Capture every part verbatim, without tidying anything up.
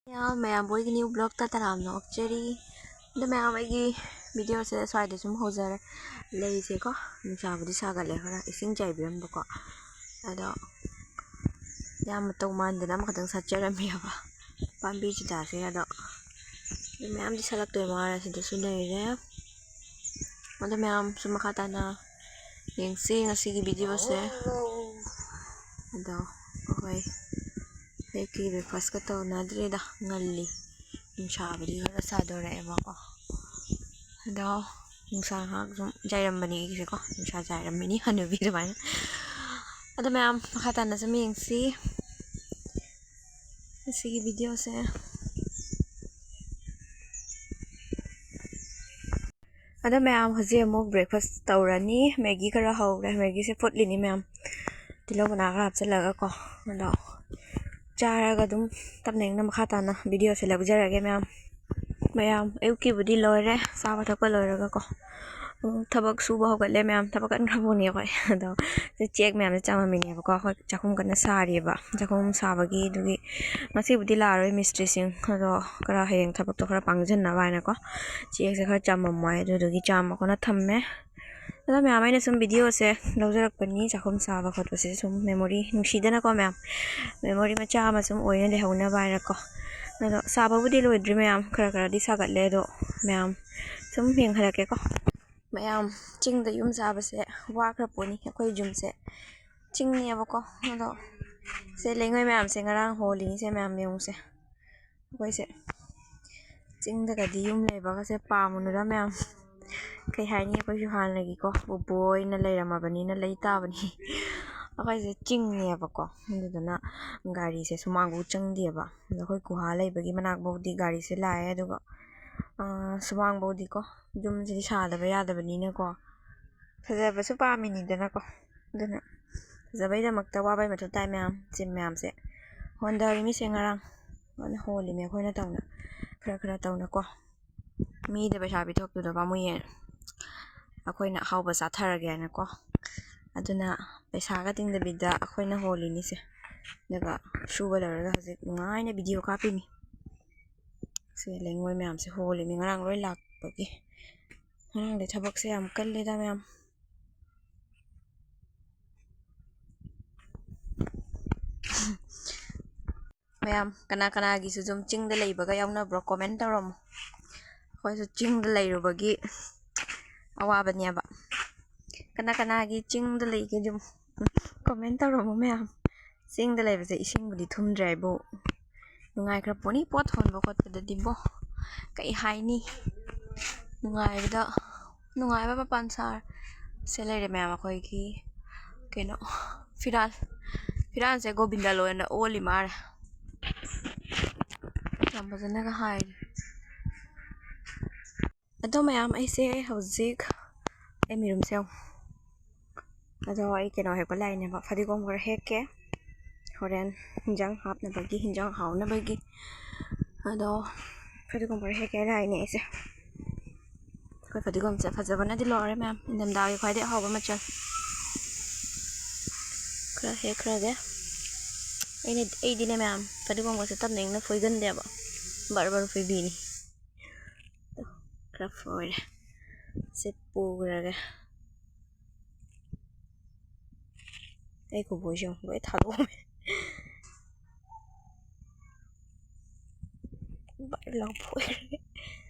ꯃꯌꯥꯝ, ꯃꯌꯥꯝꯕꯨ ꯑꯩꯒꯤ new vlogꯇ ꯇꯔꯥꯝꯅ ꯑꯣꯛꯆꯔꯤ꯫ ꯑꯗꯣ ꯃꯌꯥꯝ, ꯑꯩꯒꯤ videoꯁꯦ ꯁ꯭ꯋꯥꯏꯗ ꯁꯨꯝ ꯍꯧꯖꯔꯦ꯫ ꯂꯩꯁꯦꯀꯣ, ꯅꯨꯡꯁꯥꯕꯨꯗꯤ ꯁꯥꯒꯠꯂꯦ, ꯈꯔ ꯏꯁꯤꯡ ꯆꯥꯏꯕꯤꯔꯝꯕꯀꯣ꯫ ꯑꯗꯣ ꯌꯥꯝ ꯃꯇꯧ ꯃꯥꯟꯗꯅ ꯑꯃꯈꯛꯇꯪ ꯁꯥꯠꯆꯔꯝꯃꯦꯕ ꯄꯥꯝꯕꯤ ꯆꯤꯇꯥꯁꯦ꯫ ꯑꯗꯣ ꯑꯗꯨ ꯃꯌꯥꯝꯗꯤ ꯁꯥꯠꯂꯛꯇꯣꯏ ꯃꯥꯜꯂꯦ꯫ ꯁꯤꯗꯁꯨ ꯂꯩꯔꯦ꯫ ꯑꯗꯣ ꯃꯌꯥꯝꯁꯨ ꯃꯈꯥ ꯇꯥꯅ ꯌꯦꯡꯁꯤ ꯉꯁꯤꯒꯤ videoꯁꯦ꯫ ꯑꯗꯣ ꯑꯩꯈꯣꯏ ꯑꯌꯨꯛꯀꯤ breakfastꯀ ꯇꯧꯅꯗ꯭ꯔꯤꯗ, ꯉꯜꯂꯤ꯫ ꯅꯨꯡꯁꯥꯕꯨꯗꯤ ꯈꯔ ꯁꯥꯗꯣꯔꯛꯑꯦꯕꯀꯣ꯫ ꯑꯗꯣ ꯅꯨꯡꯁꯥ ꯉꯥꯏꯍꯥꯛ ꯁꯨꯝ ꯌꯥꯏꯔꯝꯕꯅꯤ ꯑꯩꯒꯤꯁꯦꯀꯣ, ꯅꯨꯡꯁꯥ ꯌꯥꯏꯔꯝꯃꯤꯅꯤ ꯍꯅꯨꯕꯤ ꯑꯗꯨꯃꯥꯏꯅ꯫ ꯑꯗꯣ ꯃꯌꯥꯝ ꯃꯈꯥ ꯇꯥꯅ ꯁꯨꯝ ꯌꯦꯡꯁꯤ ꯉꯁꯤꯒꯤ videoꯁꯦ꯫ ꯑꯗꯣ ꯃꯌꯥꯝ, ꯍꯧꯖꯤꯛ ꯑꯃꯨꯛ breakfast ꯇꯧꯔꯅꯤ꯫ Maggi ꯈꯔ ꯍꯧꯔꯦ, Maggiꯁꯦ ꯐꯨꯠꯂꯤꯅꯤ ꯃꯌꯥꯝ, ꯇꯤꯜꯍꯧ ꯃꯅꯥ ꯈꯔ ꯍꯥꯞꯆꯤꯜꯂꯒꯀꯣ꯫ ꯑꯗꯣ ꯆꯥꯔꯒ ꯑꯗꯨꯝ ꯇꯞꯅ ꯏꯪꯅ ꯃꯈꯥ ꯇꯥꯅ videoꯁꯦ ꯂꯧꯖꯔꯒꯦ ꯃꯌꯥꯝ꯫ ꯃꯌꯥꯝ, ꯑꯌꯨꯛꯀꯤꯕꯨꯗꯤ ꯂꯣꯏꯔꯦ, ꯆꯥꯕ ꯊꯛꯄ ꯂꯣꯏꯔꯒꯀꯣ꯫ ꯑꯃꯨꯛ ꯊꯕꯛ ꯁꯨꯕ ꯍꯧꯒꯠꯂꯦ ꯃꯌꯥꯝ, ꯊꯕꯛ ꯀꯟꯈ꯭ꯔ ꯄꯣꯠꯅꯤ ꯑꯩꯈꯣꯏ꯫ ꯑꯗꯣ ꯆꯦꯛ ꯃꯌꯥꯝꯁꯦ ꯆꯥꯝꯃꯝꯃꯤꯅꯦꯕꯀꯣ꯫ ꯑꯩꯈꯣꯏ ꯆꯥꯛꯈꯨꯝ ꯀꯟꯅ ꯁꯥꯔꯤꯑꯕ, ꯆꯥꯛꯈꯨꯝ ꯁꯥꯕꯒꯤ꯫ ꯑꯗꯨꯒꯤ ꯉꯁꯤꯕꯨꯗꯤ ꯂꯥꯛꯑꯔꯣꯏ ꯃꯤꯁꯇ꯭ꯔꯤꯁꯤꯡ, ꯑꯗꯣ ꯈꯔ ꯍꯌꯦꯡ ꯊꯕꯛꯇꯣ ꯈꯔ ꯄꯥꯡꯖꯟꯅꯕ ꯍꯥꯏꯅꯀꯣ, ꯆꯦꯛꯁꯦ ꯈꯔ ꯆꯥꯝꯃꯝꯃꯣ ꯍꯥꯏ꯫ ꯑꯗꯨꯗꯨꯒꯤ ꯆꯥꯝꯃ ꯈꯣꯠꯅ ꯊꯝꯃꯦ꯫ ꯑꯗꯣ ꯃꯌꯥꯝ, ꯑꯩꯅ ꯁꯨꯝ videoꯁꯦ ꯂꯧꯖꯔꯛꯄꯅꯤ, ꯆꯥꯛꯈꯨꯝ ꯁꯥꯕ ꯈꯣꯠꯄꯁꯦ ꯁꯨꯝ memory, ꯅꯨꯡꯁꯤꯗꯅꯀꯣ ꯃꯌꯥꯝ, memory ꯃꯆꯥ ꯑꯃ ꯁꯨꯝ ꯑꯣꯏꯅ ꯂꯩꯍꯧꯅꯕ ꯍꯥꯏꯅꯀꯣ꯫ ꯑꯗꯣ ꯁꯥꯕꯕꯨꯗꯤ ꯂꯣꯏꯗ꯭ꯔꯤ ꯃꯌꯥꯝ, ꯈꯔ ꯈꯔꯗꯤ ꯁꯥꯒꯠꯂꯦ꯫ ꯑꯗꯣ ꯃꯌꯥꯝ ꯁꯨꯝ ꯌꯦꯡꯍꯜꯂꯛꯀꯦꯀꯣ꯫ ꯃꯌꯥꯝ, ꯆꯤꯡꯗ ꯌꯨꯝ ꯁꯥꯕꯁꯦ ꯋꯥꯈ꯭ꯔ ꯄꯣꯠꯅꯤ꯫ ꯑꯩꯈꯣꯏ ꯌꯨꯝꯁꯦ ꯆꯤꯡꯅꯦꯕꯀꯣ꯫ ꯑꯗꯣ ꯁꯦ, ꯂꯩꯉꯣꯏ ꯃꯌꯥꯝꯁꯦ ꯉꯔꯥꯡ ꯍꯣꯜꯂꯤꯅꯤ꯫ ꯁꯦ ꯃꯌꯥꯝ ꯌꯦꯡꯉꯨꯁꯦ, ꯑꯩꯈꯣꯏꯁꯦ ꯆꯤꯡꯗꯒꯗꯤ ꯌꯨꯝ ꯂꯩꯕꯒꯁꯦ ꯄꯥꯝꯃꯨꯅꯨꯗ ꯃꯌꯥꯝ꯫ ꯀꯩ ꯍꯥꯏꯅꯤ, ꯑꯩꯈꯣꯏꯁꯨ ꯍꯥꯟꯅꯒꯤꯀꯣ ꯕꯣꯕꯣꯏꯅ ꯂꯩꯔꯝꯃꯕꯅꯤꯅ ꯂꯩ ꯇꯥꯕꯅꯤ꯫ ꯑꯩꯈꯣꯏꯁꯦ ꯆꯤꯡꯅꯦꯕꯀꯣ, ꯑꯗꯨꯗꯨꯅ ꯒꯥꯔꯤꯁꯦ ꯁꯨꯃꯥꯡꯐꯧ ꯆꯪꯗꯦꯕ꯫ ꯑꯗꯣ ꯑꯩꯈꯣꯏ ꯒꯨꯍꯥ ꯂꯩꯕꯒꯤ ꯃꯅꯥꯛꯐꯧꯗꯤ ꯒꯥꯔꯤꯁꯦ ꯂꯥꯛꯑꯦ꯫ ꯑꯗꯨꯒ, ꯑꯥ, ꯁꯨꯃꯥꯡꯐꯧꯗꯤꯀꯣ, ꯌꯨꯝꯁꯤꯗꯤ ꯁꯥꯗꯕ ꯌꯥꯗꯕꯅꯤꯅꯀꯣ, ꯐꯖꯕꯁꯨ ꯄꯥꯝꯃꯤꯅꯤꯗꯅꯀꯣ꯫ ꯑꯗꯨꯅ ꯐꯖꯕꯩꯗꯃꯛꯇ ꯋꯥꯕꯩ ꯃꯊꯧ ꯇꯥꯏ ꯃꯌꯥꯝ꯫ ꯆꯤꯟ ꯃꯌꯥꯝꯁꯦ ꯍꯣꯟꯊꯔꯤꯃꯤꯁꯦ ꯉꯔꯥꯡ ꯂꯣꯏꯅ ꯍꯣꯜꯂꯤꯃꯤ ꯑꯩꯈꯣꯏꯅ ꯇꯧꯅ, ꯈꯔ ꯈꯔ ꯇꯧꯅꯀꯣ꯫ ꯃꯤꯗ ꯄꯩꯁꯥ ꯄꯤꯊꯣꯛꯇꯨꯗ ꯄꯥꯝꯃꯨꯏꯌꯦ꯫ ꯑꯩꯈꯣꯏꯅ ꯑꯍꯥꯎꯕ ꯆꯥꯊꯔꯒꯦ ꯍꯥꯏꯅꯀꯣ꯫ ꯑꯗꯨꯅ ꯄꯩꯁꯥꯒ ꯇꯤꯡꯗꯕꯤꯗ ꯑꯩꯈꯣꯏꯅ ꯍꯣꯜꯂꯤꯅꯤꯁꯦ꯫ ꯑꯗꯨꯒ ꯁꯨꯕ ꯂꯣꯏꯔꯒ ꯍꯧꯖꯤꯛ ꯅꯨꯡꯉꯥꯏꯅ video ꯀꯥꯞꯄꯤꯅꯤ꯫ ꯁꯦ ꯂꯩꯉꯣꯏ ꯃꯌꯥꯝꯁꯦ ꯍꯣꯜꯂꯤꯅꯤ ꯉꯔꯥꯡ ꯂꯣꯏ ꯂꯥꯛꯄꯒꯤ꯫ ꯉꯔꯥꯡꯗꯤ ꯊꯕꯛꯁꯦ ꯌꯥꯝ ꯀꯜꯂꯦꯗ ꯃꯌꯥꯝ꯫ ꯃꯌꯥꯝ ꯀꯅꯥ ꯀꯅꯥꯒꯤꯁꯨ ꯑꯗꯨꯝ ꯆꯤꯡꯗ ꯂꯩꯕꯒ ꯌꯥꯎꯅꯕ꯭ꯔꯣ? ꯀꯣꯃꯦꯟ ꯇꯧꯔꯝꯃꯣ꯫ ꯑꯩꯈꯣꯏꯁꯨ ꯆꯤꯡꯗ ꯂꯩꯔꯨꯕꯒꯤ ꯑꯋꯥꯕꯅꯦꯕ꯫ ꯀꯅꯥ ꯀꯅꯥꯒꯤ ꯆꯤꯡꯗ ꯂꯩꯒꯦ ꯑꯗꯨꯝ ꯀꯣꯃꯦꯟ ꯇꯧꯔꯝꯃꯣ ꯃꯌꯥꯝ꯫ ꯆꯤꯡꯗ ꯂꯩꯕꯁꯦ ꯏꯁꯤꯡꯕꯨꯗꯤ ꯊꯨꯝꯗ꯭ꯔꯦ ꯍꯥꯏꯕꯨ ꯅꯨꯡꯉꯥꯏꯈ꯭ꯔ ꯄꯣꯠꯅꯤ꯫ ꯄꯣꯠ ꯍꯣꯟꯕ ꯈꯣꯠꯄꯗꯗꯤꯕꯣ ꯀꯩ ꯍꯥꯏꯅꯤ, ꯅꯨꯡꯉꯥꯏꯕꯗ ꯅꯨꯡꯉꯥꯏꯕ ꯃꯄꯥꯟ ꯁꯥꯔ꯫ ꯁꯦ ꯂꯩꯔꯦ ꯃꯌꯥꯝ ꯑꯩꯈꯣꯏꯒꯤ ꯀꯩꯅꯣ ꯐꯤꯔꯥꯜ꯫ ꯐꯤꯔꯥꯜꯁꯦ ꯒꯣꯕꯤꯟꯗ ꯂꯣꯏꯅ ꯑꯣꯜꯂꯤ ꯃꯥꯜꯂꯦ꯫ ꯌꯥꯝ ꯐꯖꯅꯒ ꯍꯥꯏꯔꯤ꯫ ꯑꯗꯣ ꯃꯌꯥꯝ ꯑꯩꯁꯦ ꯍꯧꯖꯤꯛ ꯑꯩ ꯃꯤꯔꯨꯝꯁꯦ ꯌꯦꯡꯉꯨ꯫ ꯑꯗꯣ ꯑꯩ ꯀꯩꯅꯣ ꯍꯦꯛꯄ ꯂꯥꯛꯏꯅꯦꯕ, ꯐꯗꯤꯒꯣꯝ ꯈꯔ ꯍꯦꯛꯀꯦ ꯍꯣꯔꯦꯟ ꯍꯤꯟꯖꯥꯡ ꯍꯥꯞꯅꯕꯒꯤ, ꯍꯤꯟꯖꯥꯡ ꯍꯥꯎꯅꯕꯒꯤ꯫ ꯑꯗꯣ ꯐꯗꯤꯒꯣꯝ ꯈꯔ ꯍꯦꯛꯀꯦ ꯂꯥꯛꯏꯅꯦ ꯑꯩꯁꯦ꯫ ꯑꯩꯈꯣꯏ ꯐꯗꯤꯒꯣꯝꯁꯦ ꯐꯖꯕꯅꯗꯤ ꯂꯣꯏꯔꯦ ꯃꯌꯥꯝ, ꯏꯪꯊꯝꯊꯥꯒꯤ ꯈ꯭ꯋꯥꯏꯗꯒꯤ ꯑꯍꯥꯎꯕ ꯃꯆꯜ꯫ ꯈꯔ ꯍꯦꯛꯈ꯭ꯔꯒꯦ꯫ ꯑꯩꯅ, ꯑꯩꯗꯤꯅꯦ ꯃꯌꯥꯝ, ꯐꯗꯤꯒꯣꯝꯒꯁꯦ ꯇꯞꯅ ꯏꯪꯅ ꯐꯣꯏꯒꯟꯗꯦꯕ, ꯕꯔ ꯕꯔ ꯐꯣꯏꯕꯤꯅꯤ꯫ ꯈꯔ ꯐꯣꯏꯔꯦ꯫ ꯁꯤ ꯄꯨꯈ꯭ꯔꯒꯦ꯫ ꯑꯩ ꯀꯣꯕꯣꯏꯁꯦ ꯌꯦꯡꯉꯨ, ꯂꯣꯏ ꯊꯥꯗꯣꯛꯑꯝꯃꯦ꯫ ꯕꯔ ꯂꯥꯎ ꯐꯣꯏꯔꯒꯦ꯫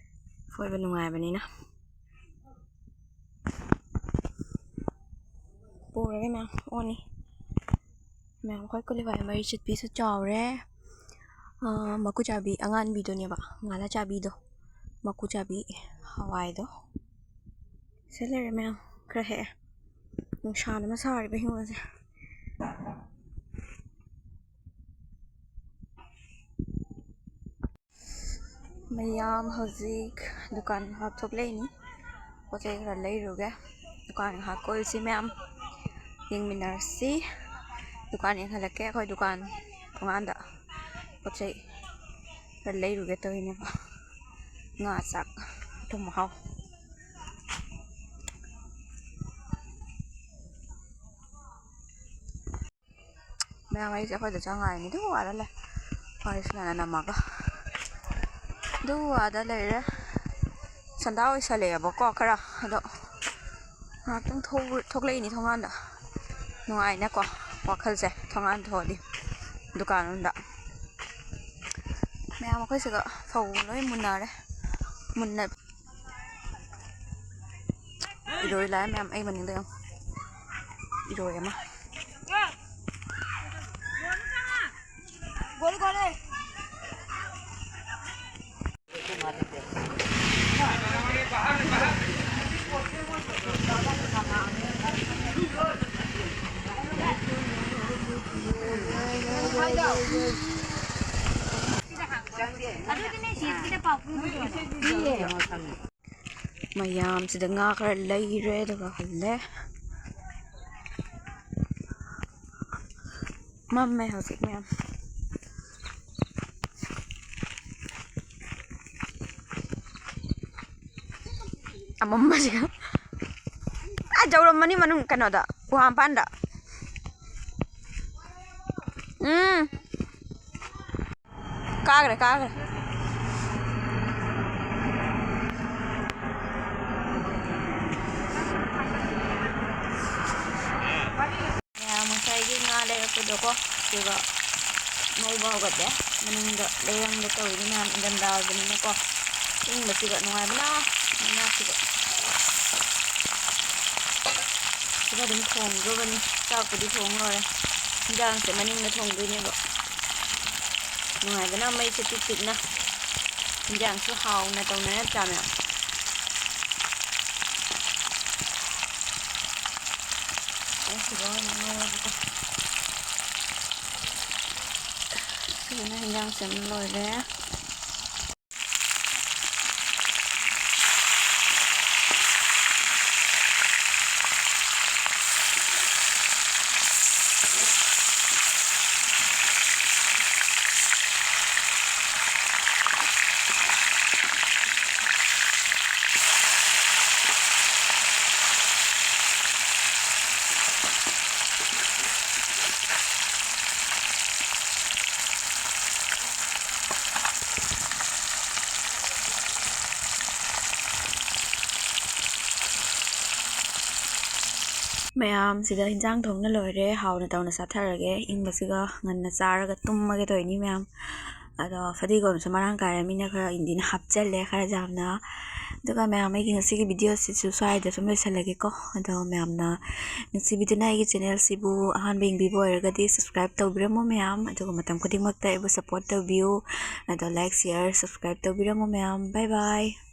ꯐꯣꯏꯕ ꯅꯨꯡꯉꯥꯏꯕꯅꯤꯅ꯫ ꯄꯨꯔꯒꯦ ꯃꯌꯥꯝ, ꯑꯣꯅꯤ꯫ ꯃꯌꯥꯝ ꯑꯩꯈꯣꯏ ꯀꯣꯂꯤ ꯍꯋꯥꯏ ꯃꯔꯤ ꯆꯠꯄꯤꯁꯨ ꯆꯥꯎꯔꯦ꯫ ꯑꯥ, ꯃꯀꯨ ꯆꯥꯕꯤ ꯑꯉꯥꯟꯕꯤꯗꯨꯅꯦꯕ, ꯉꯥꯂꯥ ꯆꯥꯕꯤꯗꯣ, ꯃꯀꯨ ꯆꯥꯕꯤ ꯍꯋꯥꯏꯗꯣ꯫ ꯁꯤ ꯂꯩꯔꯦ ꯃꯌꯥꯝ, ꯈꯔ ꯍꯦꯛꯑꯦ꯫ ꯅꯨꯡꯁꯥꯅ ꯑꯃ ꯁꯥꯔꯤꯕ ꯍꯤꯡꯒꯣꯜꯁꯦ꯫ ꯃꯌꯥꯝ ꯍꯧꯖꯤꯛ ꯗꯨꯀꯥꯟ ꯉꯥꯏꯍꯥꯛ ꯊꯣꯛꯂꯛꯏꯅꯤ, ꯄꯣꯠ ꯆꯩ ꯈꯔ ꯂꯩꯔꯨꯒꯦ꯫ ꯗꯨꯀꯥꯟ ꯉꯥꯏꯍꯥꯛ ꯀꯣꯏꯔꯨꯁꯤ ꯃꯌꯥꯝ, ꯌꯦꯡꯃꯤꯟꯅꯔꯁꯤ꯫ ꯗꯨꯀꯥꯟ ꯌꯦꯡꯍꯜꯂꯛꯀꯦ ꯑꯩꯈꯣꯏ ꯗꯨꯀꯥꯟ ꯊꯣꯡꯒꯥꯟꯗ꯫ ꯄꯣꯠ ꯆꯩ ꯈꯔ ꯂꯩꯔꯨꯒꯦ ꯇꯧꯔꯤꯅꯦꯕ꯫ ꯉꯥ ꯆꯥꯛ ꯑꯊꯨꯝ ꯑꯍꯥꯎ꯫ ꯃꯌꯥꯝ ꯑꯩꯁꯦ ꯑꯩꯈꯣꯏꯗ ꯆꯪꯉꯛꯑꯅꯤ ꯑꯗꯨ ꯋꯥꯔ ꯂꯩ꯫ ꯋꯥꯔꯤ ꯁꯥꯟꯅ ꯅꯝꯃꯒ꯫ ꯑꯗꯨ ꯑꯥꯗ ꯂꯩꯔꯦ꯫ ꯁꯟꯗꯥ ꯑꯣꯏꯁꯜꯂꯛꯑꯦꯕꯀꯣ ꯈꯔ꯫ ꯑꯗꯣ ꯉꯥꯏꯍꯥꯛꯇꯪ ꯊꯣꯛꯎ-, ꯊꯣꯛꯂꯛꯏꯅꯤ ꯊꯣꯡꯒꯥꯟꯗ꯫ ꯅꯨꯡꯉꯥꯏꯅꯀꯣ ꯋꯥꯈꯜꯁꯦ ꯊꯣꯡꯒꯥꯟ ꯊꯣꯛꯑꯗꯤ꯫ ꯗꯨꯀꯥꯟ ꯑꯃꯗ ꯃꯌꯥꯝ ꯑꯩꯈꯣꯏ ꯁꯤꯒ ꯐꯧ ꯂꯣꯏ ꯃꯨꯟꯅꯔꯦ꯫ ꯃꯨꯟꯅ ꯏꯔꯣꯏ ꯂꯥꯛꯑꯦ ꯃꯌꯥꯝ ꯑꯩ ꯃꯅꯤꯡꯗ ꯌꯦꯡꯉꯣ꯫ ꯏꯔꯣꯏ ꯑꯃ꯫ ꯃꯌꯥꯝꯁꯤꯗ ꯉꯥ ꯈꯔ ꯂꯩꯔꯦ, ꯑꯗꯨꯒ ꯍꯜꯂꯦ꯫ ꯃꯝꯃꯦ ꯍꯧꯖꯤꯛ ꯃꯌꯥꯝ꯫ ꯑꯃꯝꯕꯁꯤꯒ꯫ ꯑꯥ, ꯌꯧꯔꯝꯃꯅꯤ ꯃꯅꯨꯡ ꯀꯩꯅꯣꯗ, ꯒꯨꯍꯥ ꯃꯄꯥꯟꯗ꯫ ꯎꯝ꯫ ꯀꯥꯈ꯭ꯔꯦ, ꯀꯥꯈ꯭ꯔꯦ꯫ ꯃꯌꯥꯝ ꯉꯁꯥꯏꯒꯤ ꯉꯥ ꯂꯩꯔꯛꯄꯗꯣꯀꯣ, ꯑꯗꯨꯒ ꯉꯧꯕ ꯍꯧꯒꯠꯂꯦ꯫ ꯃꯅꯤꯡꯗ ꯂꯩꯔꯪꯗ ꯇꯧꯔꯤꯗꯨ ꯃꯌꯥꯝ ꯏꯪꯊꯝꯊꯥ ꯑꯣꯏꯕꯅꯤꯅꯀꯣ, ꯏꯪꯕꯁꯤꯒ ꯅꯨꯡꯉꯥꯏꯕꯅ, ꯃꯩꯅꯥꯁꯤꯒ꯫ ꯁꯤꯗ ꯑꯗꯨꯝ ꯊꯣꯡꯗ꯭ꯔꯣꯕꯅꯤ꯫ ꯆꯥꯛꯄꯨꯗꯤ ꯊꯣꯡ ꯂꯣꯏꯔꯦ꯫ ꯏꯟꯖꯥꯡꯁꯦ ꯃꯅꯤꯡꯗ ꯊꯣꯡꯗꯣꯏꯅꯦꯕ꯫ ꯅꯨꯡꯉꯥꯏꯕꯅ ꯃꯩꯁꯦ ꯇꯤꯛ ꯇꯤꯛꯅ꯫ ꯏꯟꯖꯥꯡꯁꯨ ꯍꯥꯎꯅ ꯇꯧꯅ ꯅꯠꯇ꯭ꯔꯥ ꯃꯌꯥꯝ? ꯑꯩ ꯁꯤꯗ ꯑꯣꯏꯅ ꯉꯧꯔꯒꯦꯀꯣ꯫ ꯁꯤꯅ ꯏꯟꯖꯥꯡ ꯁꯦꯝꯕ ꯂꯣꯏꯔꯦ꯫ ꯃꯌꯥꯝ, ꯁꯤꯗ ꯍꯤꯟꯖꯥꯡ ꯊꯣꯡꯅ ꯂꯣꯏꯔꯦ꯫ ꯍꯥꯎꯅ ꯇꯧꯅ ꯆꯥꯊꯔꯒꯦ꯫ ꯏꯪꯕꯁꯤꯒ ꯉꯟꯅ ꯆꯥꯔꯒ ꯇꯨꯝꯃꯒꯦ ꯇꯧꯔꯤꯅꯤ ꯃꯌꯥꯝ꯫ ꯑꯗꯣ ꯐꯗꯤꯒꯣꯝꯁꯨ ꯃꯔꯥꯡ ꯀꯥꯏꯔꯃꯤꯅ ꯈꯔ ꯏꯟꯗꯤꯅ ꯍꯥꯞꯆꯜꯂꯦ, ꯈꯔ ꯌꯥꯝꯅ꯫ ꯑꯗꯨꯒ ꯃꯌꯥꯝ, ꯑꯩꯒꯤ ꯉꯁꯤꯒꯤ ꯚꯤꯗꯤꯑꯣꯁꯤꯁꯨ ꯁ꯭ꯋꯥꯏꯗ ꯁꯨꯝ ꯂꯣꯏꯁꯜꯂꯒꯦꯀꯣ꯫ ꯑꯗꯣ ꯃꯌꯥꯝꯅ ꯅꯨꯡꯁꯤꯕꯤꯗꯨꯅ ꯑꯩꯒꯤ ꯆꯦꯅꯦꯜꯁꯤꯕꯨ ꯑꯍꯥꯟꯕ ꯌꯦꯡꯕꯤꯕ ꯑꯣꯏꯔꯒꯗꯤ subscribe ꯇꯧꯕꯤꯔꯝꯃꯣ ꯃꯌꯥꯝ꯫ ꯑꯗꯨꯒ ꯃꯇꯝ ꯈꯨꯗꯤꯡꯃꯛꯇ ꯑꯩꯕꯨ support ꯇꯧꯕꯤꯌꯨ꯫ ꯑꯗꯣ like, share, subscribe ꯇꯧꯕꯤꯔꯝꯃꯣ ꯃꯌꯥꯝ꯫ Bye bye꯫